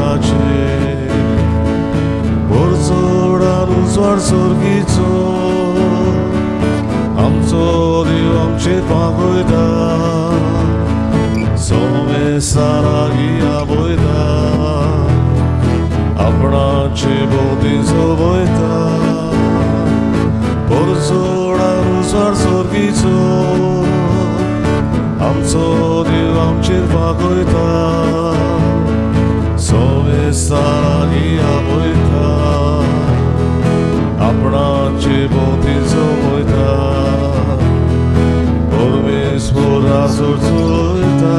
मोगाचे पोरजोडान उजवाड सोर्गीचो आमचो देव आमचेर पागयता सोमेस्ता लागीं आपयता आपणाचे भोंवती सोबयता पोरजोडान उजवाड सोर्गीचो आमचो देव आमचेर पागयता सोमेस्ता लागीं आपयता आपणाचे भोंवती सोबयता परमेश्वर राजोर चलयता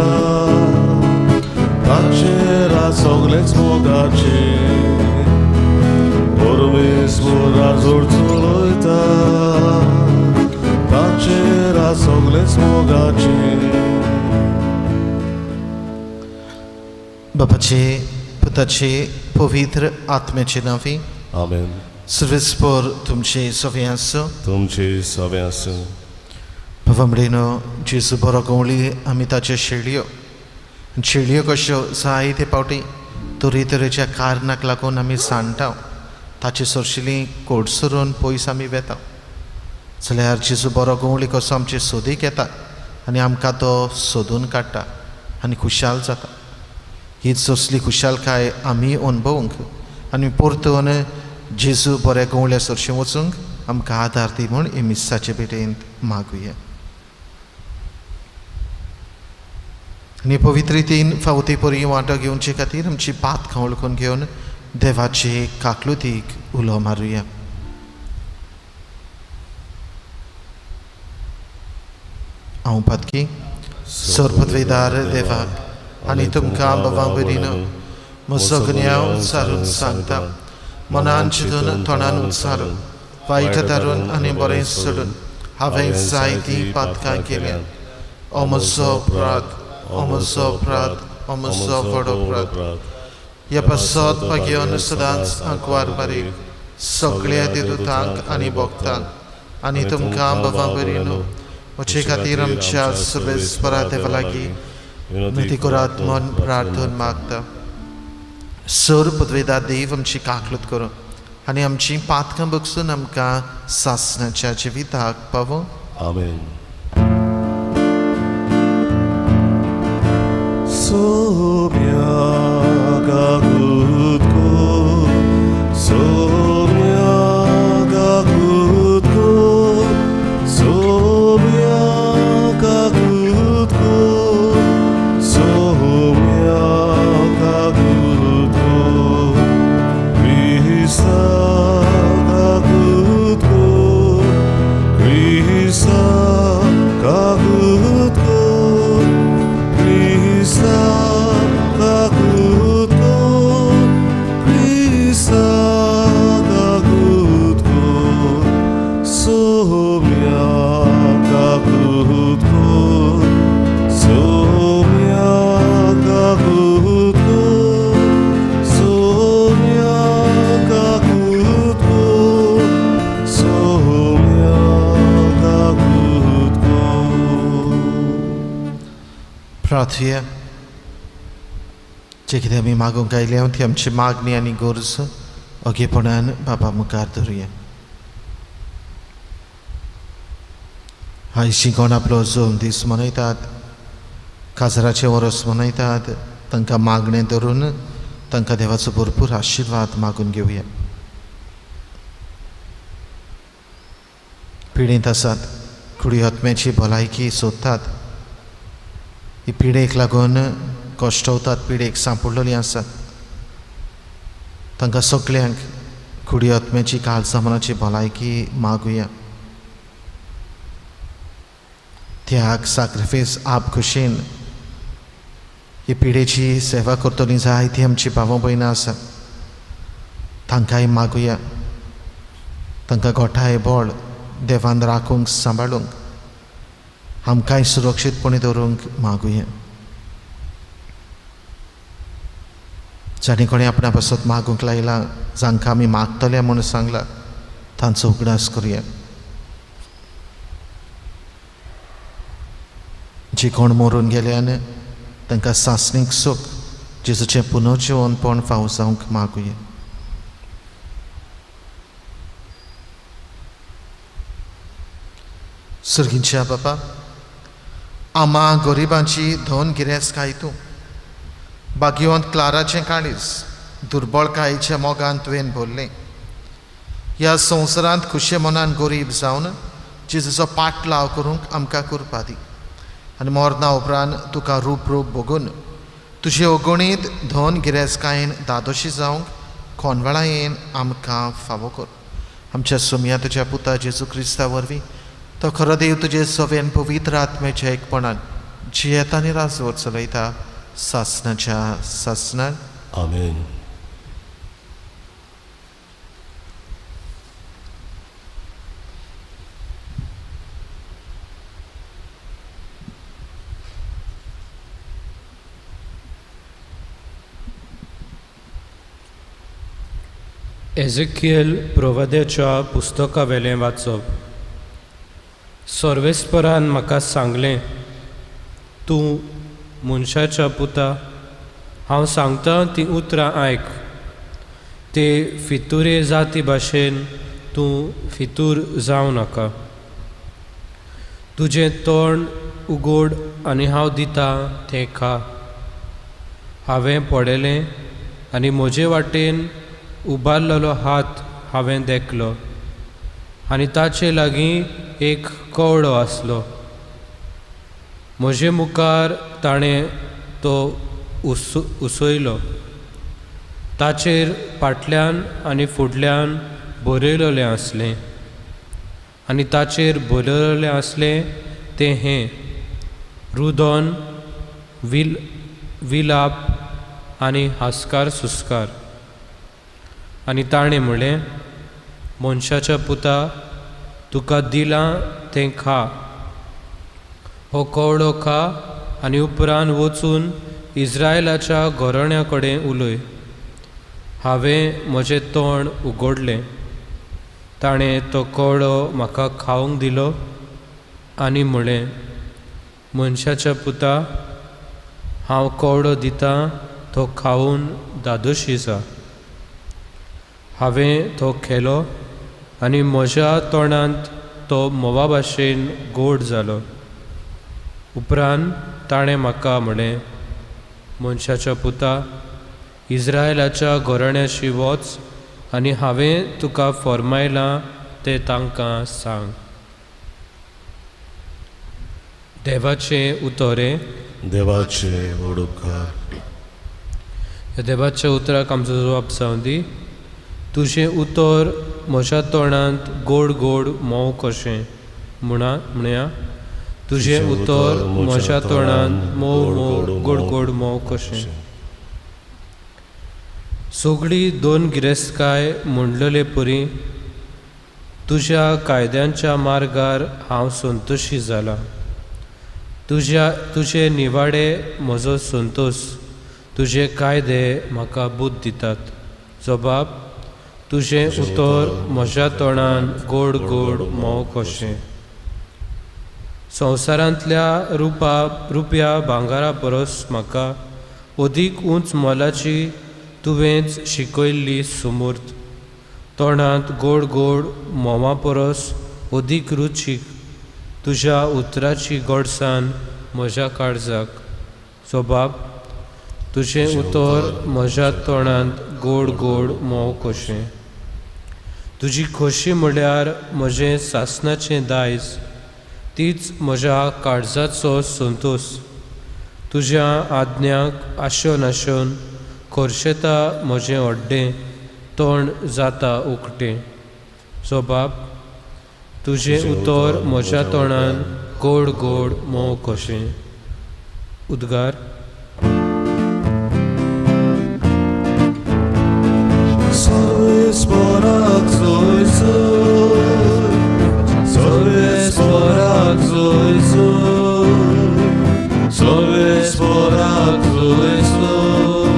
ताचेर सगळेच मोगाचे परमेश्वर राजोर चलयता ताचेर सगळेच मोगाचे. बापाचे पुताचे पवित्र आत्म्याचे नांवी आमेन. सर्वेस्पर तुमचे सवे आसूं. तुमचे सवे आसूं. बाबा म्हणेनो जेजू बरो गवळी आमी ताच्यो शेळयो शेळयो कश्यो जायते फावटी तरेतरेच्या कारणाक लागून आमी सांडटा ताचे सरशिली कोडसरून पयस आमी वेता जाल्यार जेजू बरो गवळी कसो आमचे सोदीक येता आनी आमकां तो सोदून काडटा आनी खुशाल जाता. हीच असली खुशालकाय आमी अणभवूंक आनी परतून जेजू बऱ्या गवळ्या सरशीं वचूंक आमकां आदार दी म्हूण हे मिसाचे भेटेंत मागुया. आनी पवित्र रितीन फावती परी वांटो घेवचे खातीर आमची पातकां वळखून घेवन देवाचे काकलुतीक उलो मारुया. हांव पातकी सरपदवेदार देवाक आनी तुमकां बाबा भयणीनो म्हजो गुन्यांव सारून सांगता मनान चिंतून तोंडान उच्चारून वायट धरून आनी बरें सोडून हांवें जायतीं पातकां केल्यात. ओ म्हजो अपराध, ओ म्हजो अपराध, ओ म्हजो व्हड अपराध. ह्या पासत भाग्यान सदांच आंकवार बारीक सगळ्या देवदूतांक आनी भक्तांक आनी तुमकां बाबा भयणीनो म्हजे खातीर आमच्या सर्वेस्परा देवा लागीं विनंती करात मन प्रार्थन मागता. सर पदवेदार देव आमची काकलूत करूं आनी आमची पातकां बगसून आमकां सासणाच्या जिविताक पावों. आमेन. सोम्या काकूत को सोम्या काकूत को सोम्या काकूत को सोम्या काकूत को क्रिस्ता काकूत को क्रिस्ता काकूत को क्रिस्ता काकूत को क्रिस्ता काकूत को सोम्या काकूत को सोम्या काकूत को सोम्या काकूत को सोम्या काकूत को. प्रार्थुया. जे कितें आमी मागूंक आयल्या ती आमची मागणी आनी गरज ओगेपणान बाबा मुखार धरुया. आयशी कोण आपलो जोम दीस मनयतात, काजराचें वरस मनयतात, तांकां मागणें धरून तांकां देवाचो भरपूर आशिर्वाद मागून घेवया. पिडेंत आसात, कुडी आत्म्याची भलायकी सोदतात, ही पिडेक लागून कश्टवतात, पिडेक सांपडलेली आसात, तांकां सगल्यांक कुडी आत्म्याची काळजा मनाची भलायकी मागुया. त्याग साक्रिफायस आप खुशेन ही पिडेची सेवा करतली जायती आमची भाव भयणां आसा, तांकांय मागुया. तांकां गोठाय बळ देवान राखूंक सांबाळूंक आमकांय सुरक्षीतपणी दवरूंक मागुया. जाणें कोणें आपणा पासत मागूंक लायलां, जांकां आमी मागतले म्हूण सांगलां, तांचो उगडास करुया. जे कोण मरून गेल्यान तांकां सासणीक सूख जेजूचें पुनर्जिवनपण फावो जावंक मागुया. सर्गींच्या बापा, आमा गरिबांची धन गिरेस्तकाय तूं, भाग्यवंत क्लाराचें काळीज दुर्बळकायेच्या मोगान तुवें भरलें. ह्या संवसारांत खुशे मनान गरीब जावन जेजूचो पाटलाव करूंक आमकां कृपा दी आनी मरणा उपरांत तुका रूप रूप भोगून तुजे अगणीत धन गिरेस्तकायेन दादोशी जावंक कोनवेळायेन आमकां फावो कर. आमच्या सोमया तुज्या पुता जेजू क्रिस्ता वरवीं तो खरो देव तुजे सवेन पवित्र आत्म्याच्या एकपणान जियेता आनी राजवट चलयता सासनाच्या सासनान. आमेन. एजेकियल प्रवाद्याच्या पुस्तका वेलें वाचप. सर्वेस्परान म्हाका सांगलें, तूं मनशाच्या पुता, हांव सांगता तीं उतरां आयक. ते फितुरे जाती भाशेन तूं फितूर जावं नाका. तुजें तोंड उगोड आनी हांव दितां तें खा. हांवें पळयलें आनी म्हजे वाटेन उबारलेलो हात हांवें देखलो आनी ताचे लागीं एक कवडो आसलो. म्हजे मुखार ताणें तो उसयलो. ताचेर फाटल्यान आनी फुडल्यान बरयलेलें आसलें आनी ताचेर बरयलेलें आसलें तें हें: रुदोन, विलाप आनी हास्कार सुस्कार. आनी ताणें म्हणलें, मनशाच्या पुता, तुका दिलां तें खा. हो कवडो खा आनी उपरांत वचून इस्रायलाच्या घराण्या कडेन उलय. हांवें म्हजें तोंड उगडलें. ताणें तो कवडो म्हाका खावंक दिलो आनी म्हणलें, मनशाच्या पुता, हांव कवडो दितां तो खावन दादोशी जा. हांवें तो खेलो आनी म्हज्या तोंडांत तो म्होंवा भाशेन गोड जालो. उपरांत ताणें म्हाका म्हणलें, मनशाच्या पुता, इस्रायलाच्या घराण्याशी वच आनी हांवें तुका फर्मायलां तें तांकां सांग. देवाचें उतर. देवाचे व्हड उपकार. ह्या देवाच्या उतराक आमचो जबाब जावं दी. तुजें उतर म्हज्या तोंडांत गोड गोड म्होंव कशें म्हणया. तुजें उतर म्हज्या तोंडांत मोव मोव गोड गोड म्होंव कशें. सगळी दोन गिरेस्तकाय म्हणलेले परी तुज्या कायद्यांच्या मार्गार हांव संतोशी जाला. तुजे निवाडे म्हजो संतोश, तुजे कायदे म्हाका बुद्द दितात. जबाब, तुजें उतर म्हज्या तोंडान गोड गोड म्होंव कशें. संवसारांतल्या रुपया भांगरा परस म्हाका अदीक उंच मोलाची तुवेंच शिकयल्ली सुमूर्त. तोंडांत गोड गोड म्होंवा परस अदीक रुचीक तुज्या उतराची गोडसाण म्हज्या काळजाक. जबाब, तुजें उतर म्हज्या तोंडांत गोड गोड म्होंव कशें. तुजी खोशी म्हळ्यार म्हजें सासणाचें दायज, तीच म्हज्या काळजाचो संतोश. तुज्या आज्ञाक आशोन आशोन खर्शेता म्हजें हड्डें, तोंड जाता उकतें. जबाब, तुजें उतर म्हज्या तोंडान गोड गोड म्होंव कशें. उद्गार. सर्वेस्पराक जोय जोय, सर्वेस्पराक जोय जोय, सर्वेस्पराक जोय जोय,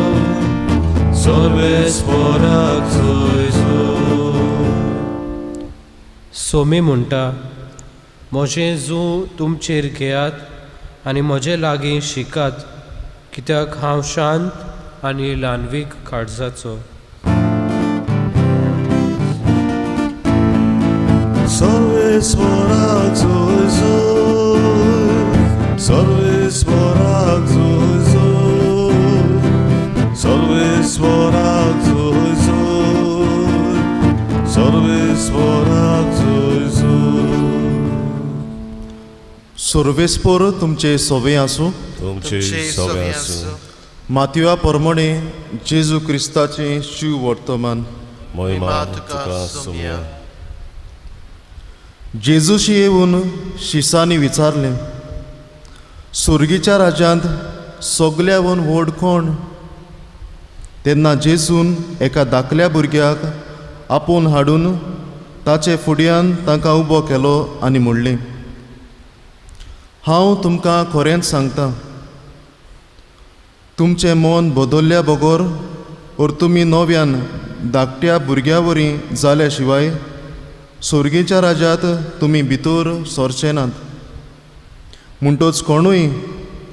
सर्वेस्पराक जोय जोय. सोमी म्हणटा, म्हजें जूं तुमचेर घेयात आनी म्हजे लागीं शिकात, कित्याक हांव शांत आनी ल्हानवीक काळजाचो. सर्वेस्वराक जोय जोय, सर्वेस्वराक जोय जोय, सर्वेस्वराक जोय जोय, सर्वेस्वराक जोय जोय. सर्वेस्पर तुमचे सोवे आसूं. तुमचे सवे आसूं. मातवा परमणे जेजू क्रिस्ताचें शिव वर्तमान. महिमा तुका सोम्या. जेजूशी येवन शिसांनी विचारलें, सुर्गीच्या राज्यांत सगल्यावन व्हड कोण? तेन्ना जेजून एका धाकल्या भुरग्याक आपोवन हाडून ताचे फुड्यान तांकां उबो केलो आनी म्हणलें, हांव तुमकां खरेंच सांगता, तुमचें मन बदल्ल्या बगर or तुमी नव्यान धाकट्या भुरग्या वरी जाल्या शिवाय सुर्गीच्या राज्यांत तुमी भितर सरचे नात. म्हणटच कोणूय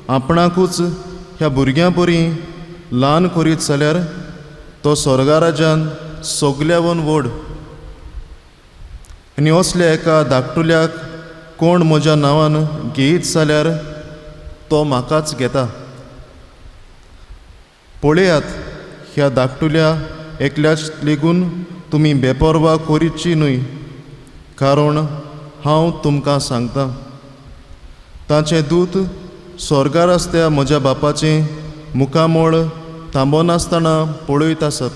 आपणाकूच ह्या भुरग्यां परी ल्हान करीत जाल्यार तो स्वर्गा राज्यान सगल्यावन व्हड. आनी असल्या एका धाकटुल्याक कोण म्हज्या नांवान घेयत जाल्यार तो म्हाकाच घेता. पळयात, ह्या धाकटुल्या एकल्याच लेगून तुमी बेपर्वा करीची न्हय, कारण हांव तुमकां सांगता, ताचें दूत स्वर्गार आसत्या म्हज्या बापाचें मुखामळ थांबनासतना पळयत आसत.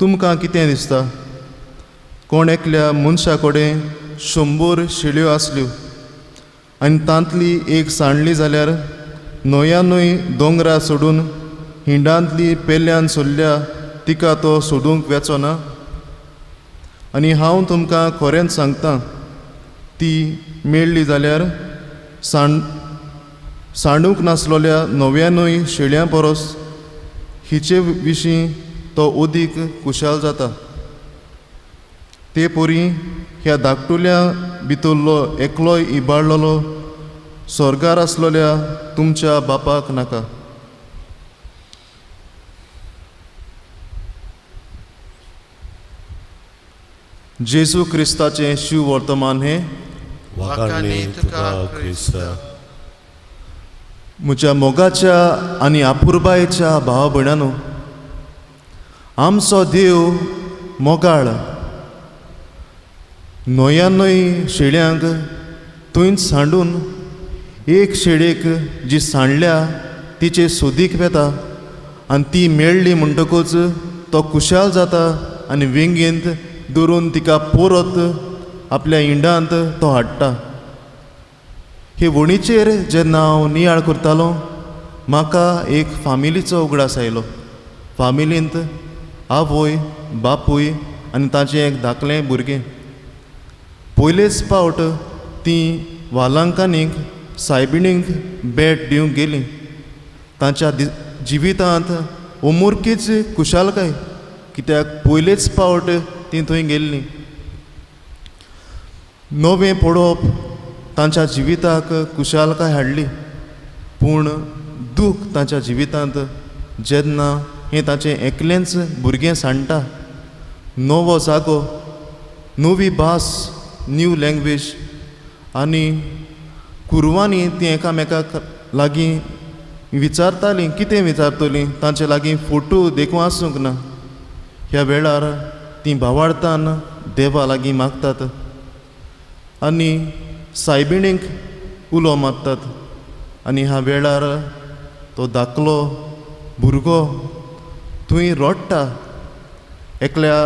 तुमकां कितें दिसता? कोण एकल्या मनशा कडेन 100 शेळयो आसल्यो आनी तांतली एक सांडली जाल्यार न्हंयानूय दोंगरा सोडून हिंडांतली पेल्यान सोडल्या तिका तो सोदूंक वेचो ना? आनी हांव तुमकां खरेंच सांगता, ती मेळ्ळी जाल्यार सांडूंक नासलोल्या 99 शेळयां परस हिचे विशीं तो अदीक खुशाल जाता. ते परी ह्या धाकटुल्या भितरलो एकलोय इबाडलेलो स्वर्गार आसलोल्या तुमच्या बापाक नाका. जेजू क्रिस्ताचें शिव वर्तमान हें. वाखाणणी तुका क्रिस्ता. म्हज्या मोगाच्या आनी आपुरबायेच्या भाव भयणानो, आमचो देव मोगाळ. 99 शेळ्यांक थंयच सांडून एक शेळेक जी सांडल्या तिचे सोदीक वेता आनी ती मेळ्ळी म्हणटकूच तो खुशाल जाता आनी वेंगेंत धरून तिका परत आपल्या इंडांत तो हाडटा. हे वणीचेर जेन्ना हांव नियाळ करतालो, म्हाका एक फामिलीचो उगडास आयलो. फामिलींत आवय, बापूय आनी ताचें एक धाकलें भुरगें. पयलेच पावट तीं वालांकानीक सायबिणीक भेट दिवंक गेलीं. तांच्या जिवितांत अमुरकीच खुशालकाय, कित्याक पयलेच पावट तीं थंय गेल्लीं. नवें पळोवप तांच्या जिविताक खुशालकाय हाडली, पूण दूख तांच्या जिवितांत जेन्ना हें ताचें एकलेंच भुरगें सांडटा. नवो जागो, नवी भास, न्यू लँग्वेज, आनी कुरवांनी तीं एकामेकाक लागीं विचारतालीं, कितें विचारतलीं, तांचे लागीं फोटो देखूं आसूंक ना. ह्या वेळार तीं भावार्थान देवा लागीं मागतात आनी सायबिणीक उलो मारतात. आनी ह्या वेळार तो धाकलो भुरगो थंय रडटा. एकल्या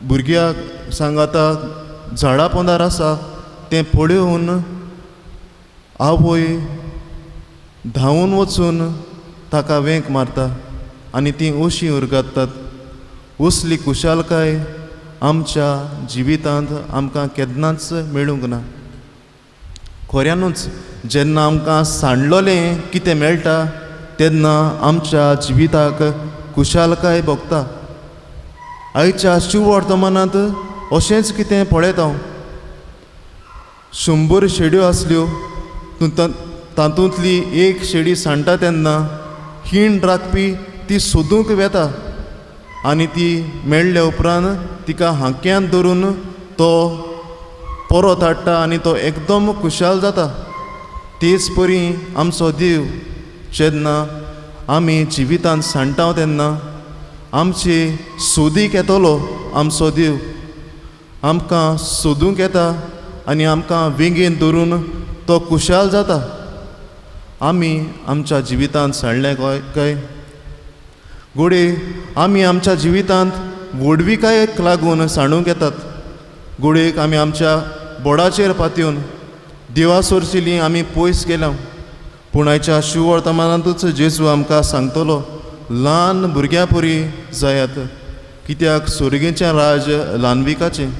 भुरग्याक सांगाता झाडा पोंदार आसा तें पळोवन आवय धांवून वचून ताका वेंक मारता आनी तीं अशीं उरगातात. असली खुशालकाय आमच्या जिवितांत आमकां केन्नाच मेळूंक ना. खऱ्यानूच जेन्ना आमकां सांडलोलें कितें मेळटा तेन्ना आमच्या जिविताक खुशालकाय भोगता. आयच्या शिववर्तमानांत अशेंच कितें पळयता हांव. 100 शेड्यो आसल्यो, तातूंतली एक शेडी सांडटा तेन्ना हीण राखपी ती सोदूंक वेता आनी ती मेळ्ळे उपरांत तिका हांक्यान धरून तो परत हाडटा आनी तो एकदम खुशाल जाता. तेच परी आमचो देव जेन्ना आमी जिवितांत सांडटा तेन्ना आमची सोदीक येतलो. आमचो देव आमकां सोदूंक येता आनी आमकां वेंगेन धरून तो खुशाल जाता. आमी आमच्या जिवितांत सांडलें काय घोडये आमी आमच्या जिवितांत व्हडविकायेक लागून सांडूंक येतात. घोडयेक आमी आमच्या बोडाचेर पातयेवन देवा सोरशिली आमी पयस गेल्या. पूण आयच्या शिववर्तमानांतूच जेजू आमकां सांगतलो, ल्हान भुरग्यां परी जायात, कित्याक सोर्गेचें राज ल्हानविकाचें.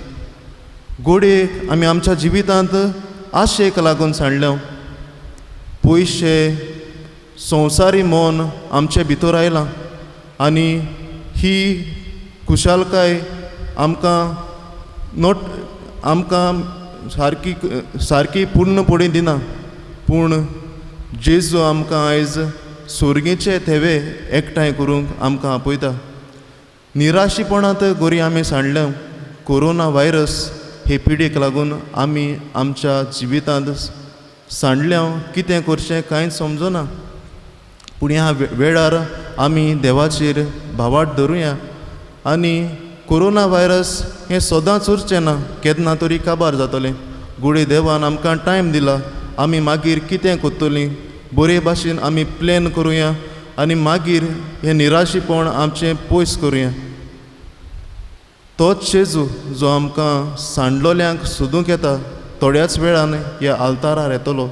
घोडयेक आमी आमच्या जिवितांत आशेक लागून सांडल्या. पयशे संवसारी मन आमचे भितर आयलां आनी ही खुशालकाय आमकां not आमकां सारकी सारकी पूर्णपणी दिना. पूण जेजू आमकां आयज सोर्गेचे थेवे एकठांय करूंक आमकां आपयता. निराशीपणांत गोरी आमी सांडल्या. कोरोना व्हायरस हे पिडेक लागून आमी आमच्या जिवितांत सांडल्या. कितें करचें कांयच समजना. पूण ह्या वेळार आमी देवाचेर भावाट धरुया आनी कोरोना व्हायरस हें सदांच उरचें ना, केन्ना तरी काबार जातलें. घोडये देवान आमकां टायम दिला, आमी मागीर कितें करतलीं बरे भाशेन आमी प्लॅन करुया आनी मागीर हें निराशीपण आमचें पयस करुया. तोच जेजू जो आमकां सांडलोल्यांक सोदूंक येता थोड्याच वेळान ह्या आल्तारार येतलो.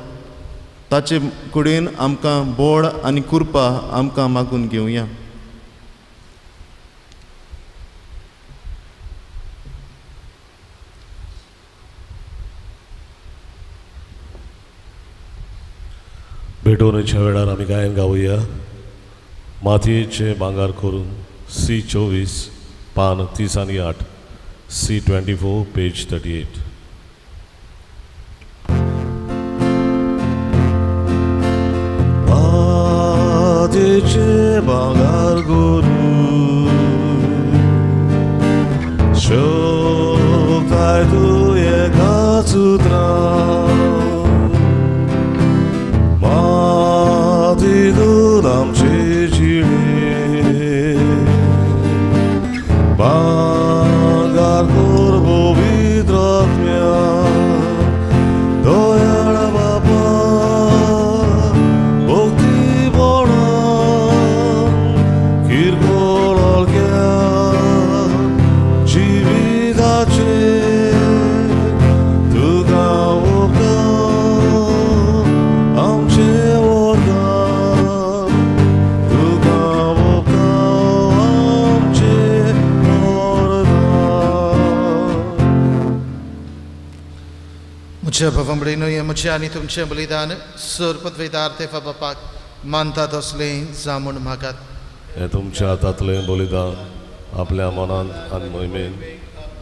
ताचे कडेन आमकां बोड आनी कृपा आमकां मागून घेवया. भेटवणेच्या वेळार आमी गायन गावया. मातयेचें भांगर करून सी 24 पान 30 आनी 8, सी 24 पेज 38. मातयेचें भांगर करून शोकाय तूं एकाच उतरां माती दूद आमचे जिणे भांगर कर पवित्र आत्म्या दयाळ बापा भक्तीपणान किरकोळ हलक्या जिविताचें तुका ओंपता आमचें वरदान, तुका ओंपता आमचें वरदान. म्हज्या भावां भयणींनो, म्हजें आनी तुमचें बलिदान सर पदवेदार देवा बापाक मानता तसलें जावं मागात. हें तुमच्या हातांतलें बलिदान आपल्या मनांत आनी मोहिमेन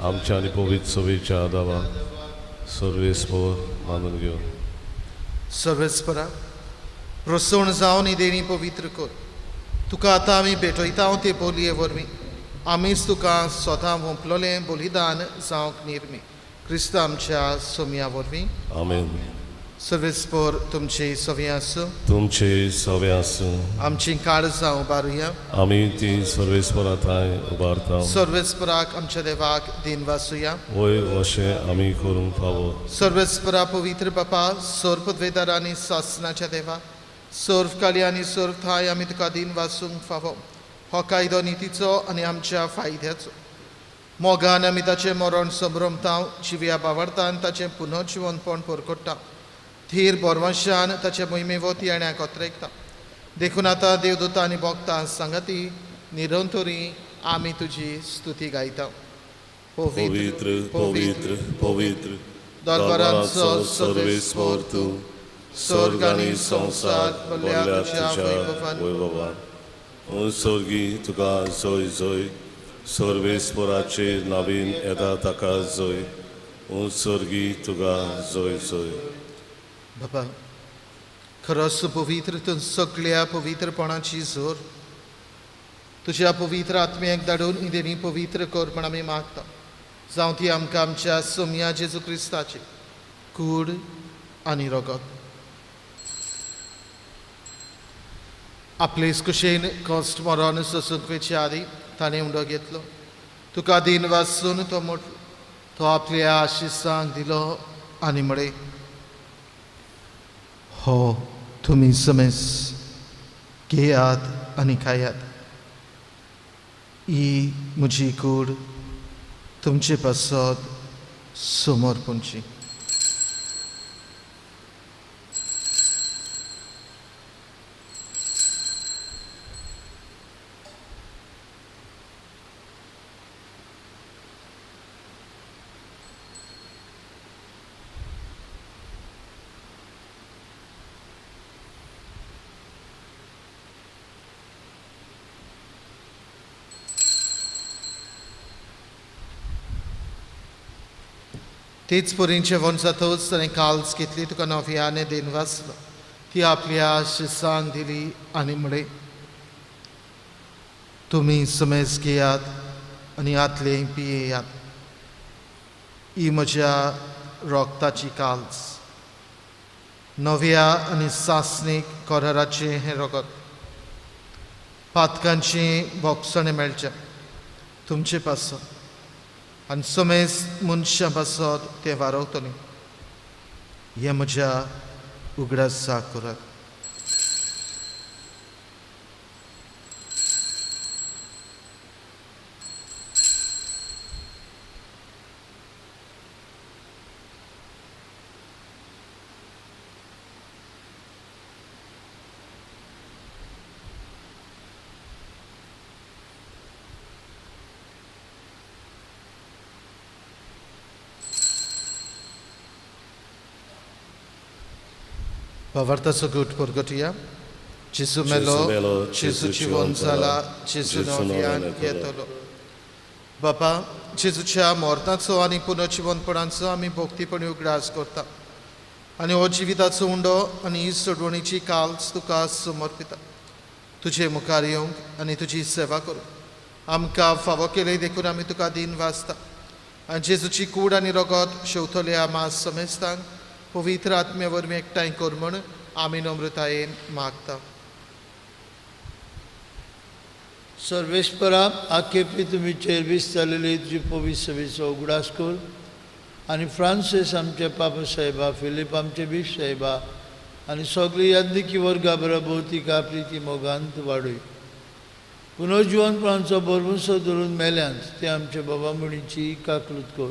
आमच्या आनी पवित्र सभेच्या आदावाक सर्वेस्पर मानून घेवन सर्वेस्परा प्रसवण जावन ही देणी पवित्र कर. तुका आतां आमी भेटयता ते बोलये वरवीं आमीच तुका स्वता वोंपलोलें बलिदान जावंक निर्मी क्रिस्त आमच्या सोमया वरवीं. आमेन. सर्वेस्पर तुमचे सवे आसूं. तुमचे सवे आसूं. आमची काळजां उबारुया. आमी ती सर्वेस्परा थांय उबारता. सर्वेस्पराक आमच्या देवाक दिन वासुया. वय अशें आमी करूंक फावो. सर्वेस्परा पवित्र बापा सर्वपदवेदार आनी सासनाच्या देवा सर्व काली आनी सर्व थाय आमी तुका दिन वासूंक फावो. हो कायदो नितीचो आनी आमच्या फायद्याचो. मोगान आमी ताचें मरण संभ्रमता, जिव्या बावडतान ताचें पुनर्जिवनपण परकोट्टा, थीर बोरवंशान ताचे मोहिमेवत येण्याक अत्रेकता. देखून आतां देवदूता आनी भक्तां सांगाती निरंतरी आमी तुजी स्तुती गायता. पवित्र पवित्र पवित्र दरबाराचो सर्वेस्पर तूं, स्वर्ग आनी संवसार भरल्या तुज्या वैभवान. स्वर्गी तुका जय जय, सर्वेस्पराचे नावीन येता ताका जय, स्वर्गी तुका जय जय. बाबा खरोच पवित्र, तूं सगळ्या पवित्रपणाची जोर। तुज्या पवित्र आत्म्याक धाडून ही देणी पवित्र कर म्हण आमी मागता। जावं ती आमकां आमच्या सोम्या जेजू क्रिस्ताची कूड आनी रगत। आपले कुशेन कश्ट मरण सोसूंक वचचे आदीं ताणें उंडो घेतलो, तुका दिन वाचून तो म्हटलो, तो आपल्या आशिसांक दिलो आनी म्हळें, हो तुमी समेस घेयात आनी खायात, ही म्हजी कूड तुमचे पासत समर्पणची। तेच परीन जेवण जातच ताणें काल्स घेतली, तुका नव्याने देन वाचलो, ती आपल्या शिसांक दिली आनी म्हळें, तुमी समेज घेयात आनी हातलें पियेयात, ही म्हज्या रोगताची काल्स, नव्या आनी सासणीक कराराचें हें रगत, पातकांचें भोगसणें मेळचें तुमचे पासत आनी समेज मनशां पासत तें वारवतलें। हें म्हज्या उगडासाक करात। भावार्थाचो गूट परगटया। जेजू मेलो, जेजू जिवन जाला, जेजू नव्यान येतलो। बापा, जेजूच्या मरणाचो आनी पुनर्जिवनपणाचो आमी भक्तीपणी उगडास करता आनी हो जिविताचो उंडो आनी ही सोडवणीची काल्स तुका समर्पिता। तुजे मुखार येवंक आनी तुजी सेवा करूंक आमकां फावो केली देखून आमी तुका दिन वाचता आनी जेजूची कूड आनी रगत शेवतल्या मास समेस्तांक पवित्र आत्म्या वरवीं एकठांय कर म्हण आमी नम्रतायेन मागता। सर्वेस्परा, आखेपी तुमी चेरवीस जालेली तुजी पवित्र सभेचो उगडास कर आनी फ्रांसीस आमचे पापा साहेबा, फिलीप आमचे बीफ साहेबा आनी सगळी यादनिकी वर्गा बरोबर तिका प्रिती मोगांत वाडय। पुनर्जिवनपणाचो भरवंसो धरून मेल्यांत ते आमच्या बाबा म्हणीची काकलूत कर।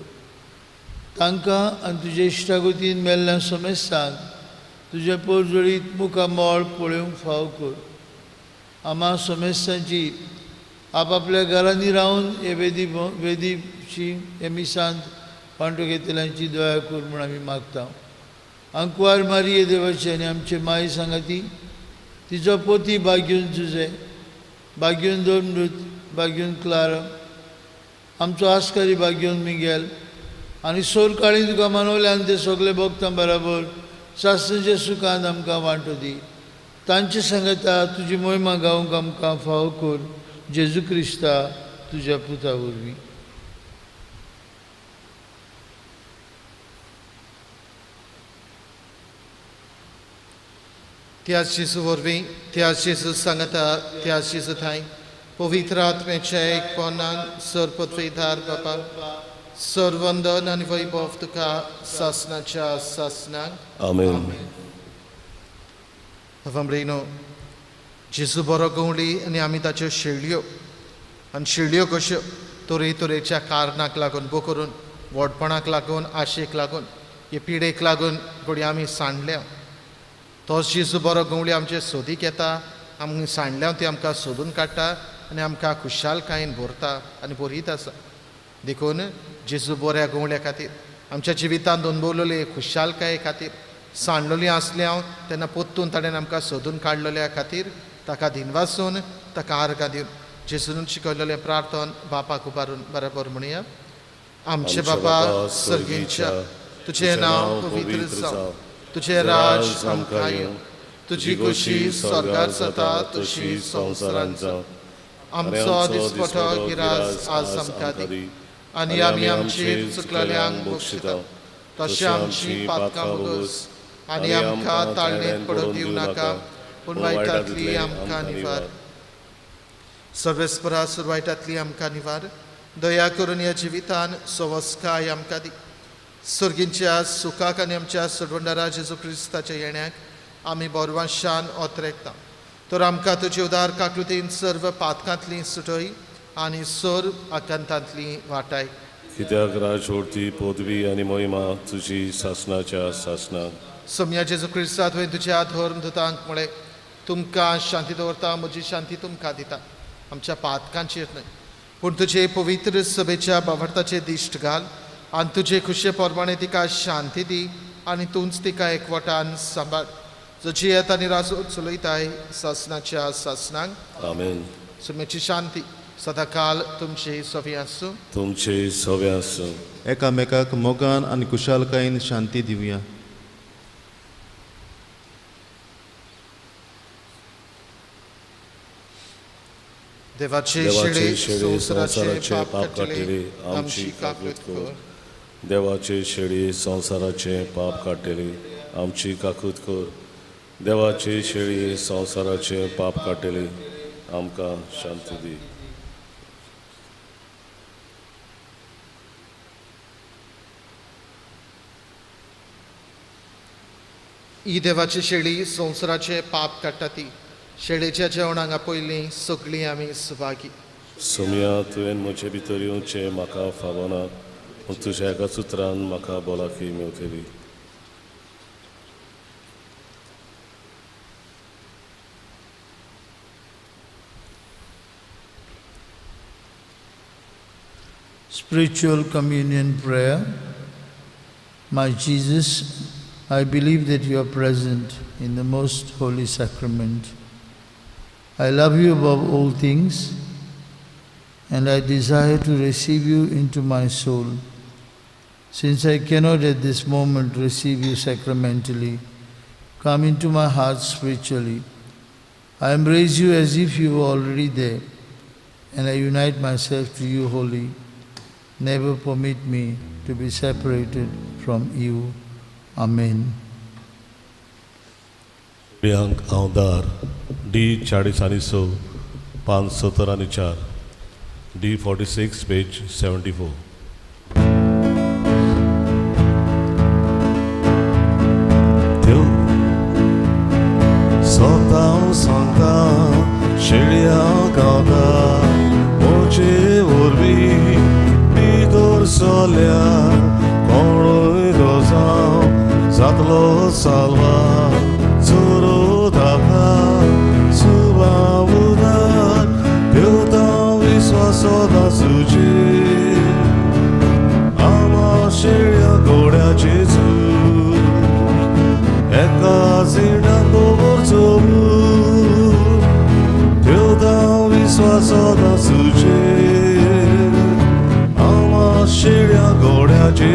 तांकां आनी तुजे इश्टागतीन मेल्ल्या समेस्तांक तुजें पोरजोळीत मुखामळ पळोवंक फाव कर। आमा समेस्तांची आपापल्या घरांनी रावन हे वेदी वेदीची हे मिसांत वांटो घेतल्यांची दया कर म्हूण आमी मागता। आंकवार मारिये देवाची आनी आमचे माई सांगाती, तिचो पोती बाग्यून जुजे, बाग्यून दोमृत, बाग्यून क्लारा, आमचो आस्कारी बाग्यून मिगेल आनी सोरकाळी तुका मानवले आनी ते सगळे भक्तां बराबर सासणेच्या सुखान आमकां वांटो दी। तांचे सांगता तुजी मोहिमा गावंक आमकां फावो कर, जेजू क्रिस्ता तुज्या पुता वरवीं। त्याच जेजू वरवीं, त्याच जेजू सांगता, त्याच जेजू थांय पवित्र आत्म्याच्या एकपणान सरपत्वेधार बापा, सर्वंदन आनी वैभव तुका सासनाच्या सासनाक। आमेन। भावांनो, जेजू बरो गवळी आनी आमी ताच्यो शेळयो आनी शेळयो कश्यो तरेतरेच्या कारणाक लागून, बो करून व्हडपणाक लागून, आशेक लागून, हे पिडेक लागून घडये आमी सांडल्या। तोच जेजू बरो गवळी आमचे सोदीक येता, आमी सांडल्या ती आमकां सोदून काडटा आनी आमकां खुशालकायेन भरता आनी भरीत आसा। देखून जेजू बऱ्या गवळ्या खातीर आमच्या जिवितांत अनुभवलेले खुशालकाये खातीर, सांडलेली आसले हांव तेन्ना परतून ताणें आमकां सोदून काडलेल्या खातीर ताका दिनवासून ताका आर्गां दिवन जेजून शिकयलेलें प्रार्थन बापाक उबारून बरोबर म्हणया। आमचे बापा सर्गीच्या, तुजें नांव पवित्र जावं, तुजें राज आमकां येवं, तुजी खुशी स्वर्गार जाता तशी संवसारांत जावं. आमचो दिसपटो गिरास आज आमकां दी आनी आमी आमचेर चुकलेल्यांक बक्षिता तशें आमची पातकां भोगोस आनी आमकां ताळणेंत पडूंक दिवं नाका, पूण वायटांतली आमकां निवार. सर्वेस्परा वायटांतली आमकां निवार. दया करून ह्या जिवितान सवस्काय आमकां दी. सर्गींच्या सुखाक आनी आमच्या सोडवणदारा जेजू क्रिस्ताच्या येण्याक आमी बोरवाशान ओतरेकता. तर आमकां तुजे उदार काकृतीन सर्व पातकांतली सुटय आनी सर्व आकांतांतली वाटाय. कित्याक राजवटी पदवी आनी महिमा तुजी सासनाच्या सासनाक. सोम्या जेजू क्रिस्ता तुवें तुज्या धर्म दुतांक म्हळें, तुमकां शांती दवरता, म्हजी शांती तुमकां दिता. आमच्या पातकांचेर न्हय पूण तुजे पवित्र सभेच्या बावडताचेर दिश्ट घाल आनी तुजे खुशे प्रमाणे तिका शांती दी आनी तूंच तिका एकवटान सांबाळ, जो जियेत आनी राजू चलयताय सासनाच्या सासनाक. आमेन. सोम्याची शांती सदांकाल तुमचे सवे आसूं. तुमचे सवे आसूं. एकामेकाक मोगान आनी कुशालकायेन शांती दिवया. देवाचे शेळे संवसाराचे पाप काडटले आमची काकूत कर. देवाचे शेळी संवसाराचे पाप काडटले आमची काकूत कर. देवाचे शेळी संवसाराचे पाप काडटले आमकां शांती दी. ही देवाची शेळी संवसाराचे पाप काडटा ती शेळेच्या जेवणाक आपयलीं सगळीं आमी सुभागी. सोम्या, तुवें म्हजे भितर येवचें म्हाका फावना, पूण तुज्या एका सुत्रान म्हाका भलायकी मेवतली. Spiritual Communion Prayer. My Jesus, I believe that you are present in the most holy sacrament. I love you above all things, and I desire to receive you into my soul. Since I cannot at this moment receive you sacramentally, come into my heart spiritually. I embrace you as if you were already there, and I unite myself to you wholly. Never permit me to be separated from you. Amen. अंक हांव दार D 40 आनी 6 पान 70 आनी 4 D 46 page 74. सोतां सांगता शेळया गावता मोचे वरवीं भितर सोल्या कोणूय रोजांव जातलो साल्वा चोरो दाखा सुबाबुदार देवता विस्वास दासूचे आमा शेळ्या घोड्याचे एका जिणान दवरचो देवता विस्वास दासूचे आमा शेळ्या घोड्याचे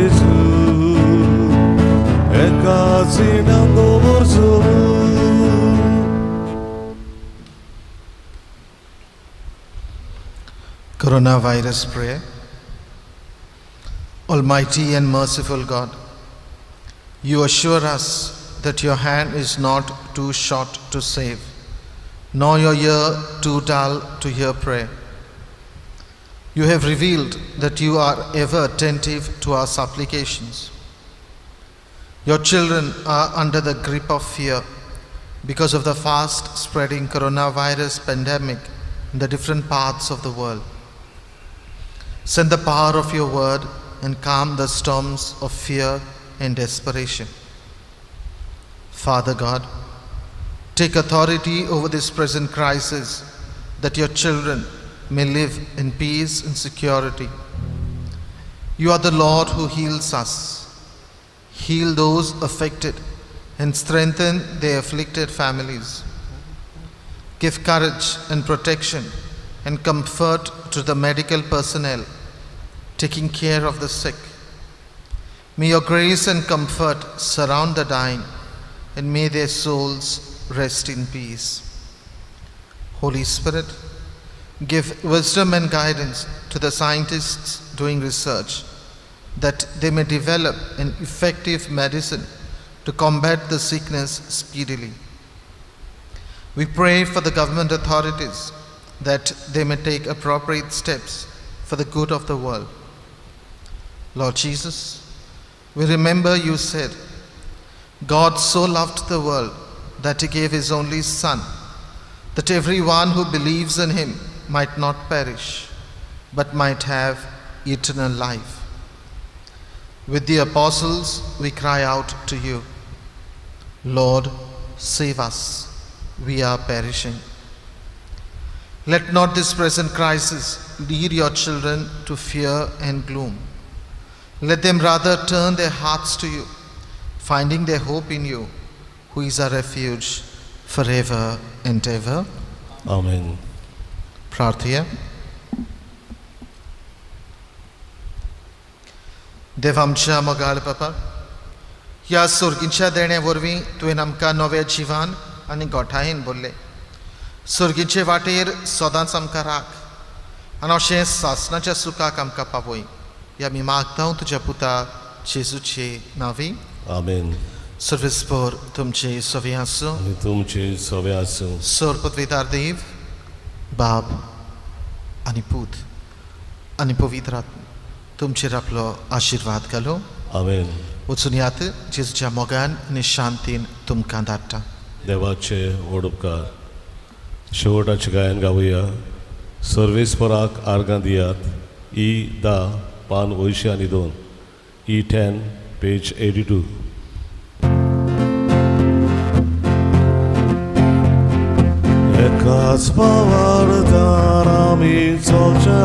एका जिणान दवरचो. Coronavirus prayer. Almighty and merciful God, you assure us that your hand is not too short to save, nor your ear too dull to hear prayer. You have revealed that you are ever attentive to our supplications. Your children are under the grip of fear because of the fast spreading coronavirus pandemic in the different parts of the world. Send the power of your word and calm the storms of fear and desperation. Father God, take authority over this present crisis that your children may live in peace and security. You are the Lord who heals us. Heal those affected and strengthen their afflicted families. Give courage and protection and comfort to the medical personnel taking care of the sick. May your grace and comfort surround the dying, and may their souls rest in peace. Holy Spirit, give wisdom and guidance to the scientists doing research, that they may develop an effective medicine to combat the sickness speedily. We pray for the government authorities that they may take appropriate steps for the good of the world. Lord Jesus, we remember you said, God so loved the world that he gave his only Son, that everyone who believes in him might not perish, but might have eternal life. With the apostles, we cry out to you, Lord, save us, we are perishing. Let not this present crisis lead your children to fear and gloom. Let them rather turn their hearts to you, finding their hope in you, who is our refuge forever and ever. Amen. प्रार्थया. देव आमच्या मोगाळ बापा, ह्या सोर्गीच्या देण्या वरवीं तुवें आमकां नव्या जिवान आनी गोठायेन भरले. सोर्गीचे वाटेर सदांच आमकां राख आनी अशें सासणाच्या सुखाक आमकां पावय. ह्या आमी मागता तुज्या पुता जेजूचे नांवी. आमेन. सर्वेस्पर तुमचे सवे आसूं. आनी तुमचे सवे आसूं. सोर पदवेदार देव बाप आनी पूत आनी पवित्र आत्मा तुमचेर आपलो आशिर्वाद घालूं. आमेन. वचून यात, जेजूच्या मोगान आनी शांतीन तुमकां धाडटा. देवाचे व्हड उपकार. शेवटाचें गायन गावया. सर्वेस्पराक आर्गां दियात. ई 10 पान 82, ई 10 पेज 82. एकाच पवारदार आमी चलच्या,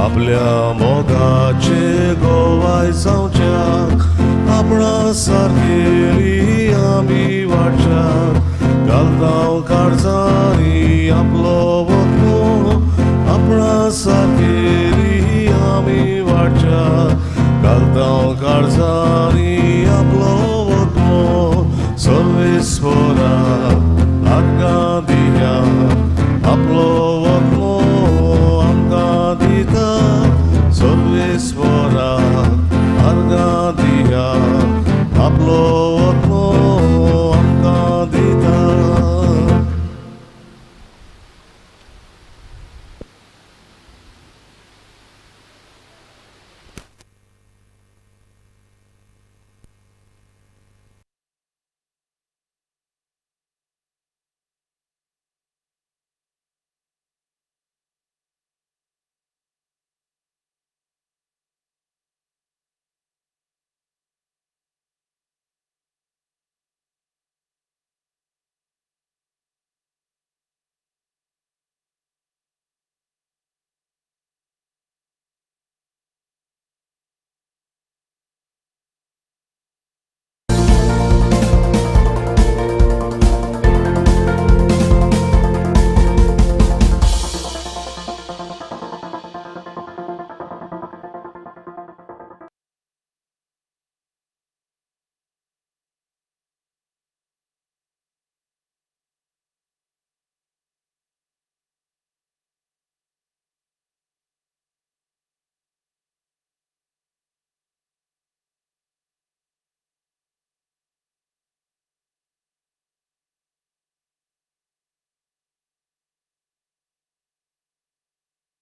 आपल्या मोगाचे गोवाय जावच्या, आपणा सारकेली आमी वाडच्या, घालतांव काळजांनी आपलो वतलो, आपणा सारकेली आमी वाडच्या, घालतांव काळजांनी आपलो वतलो. सर्वेस्परा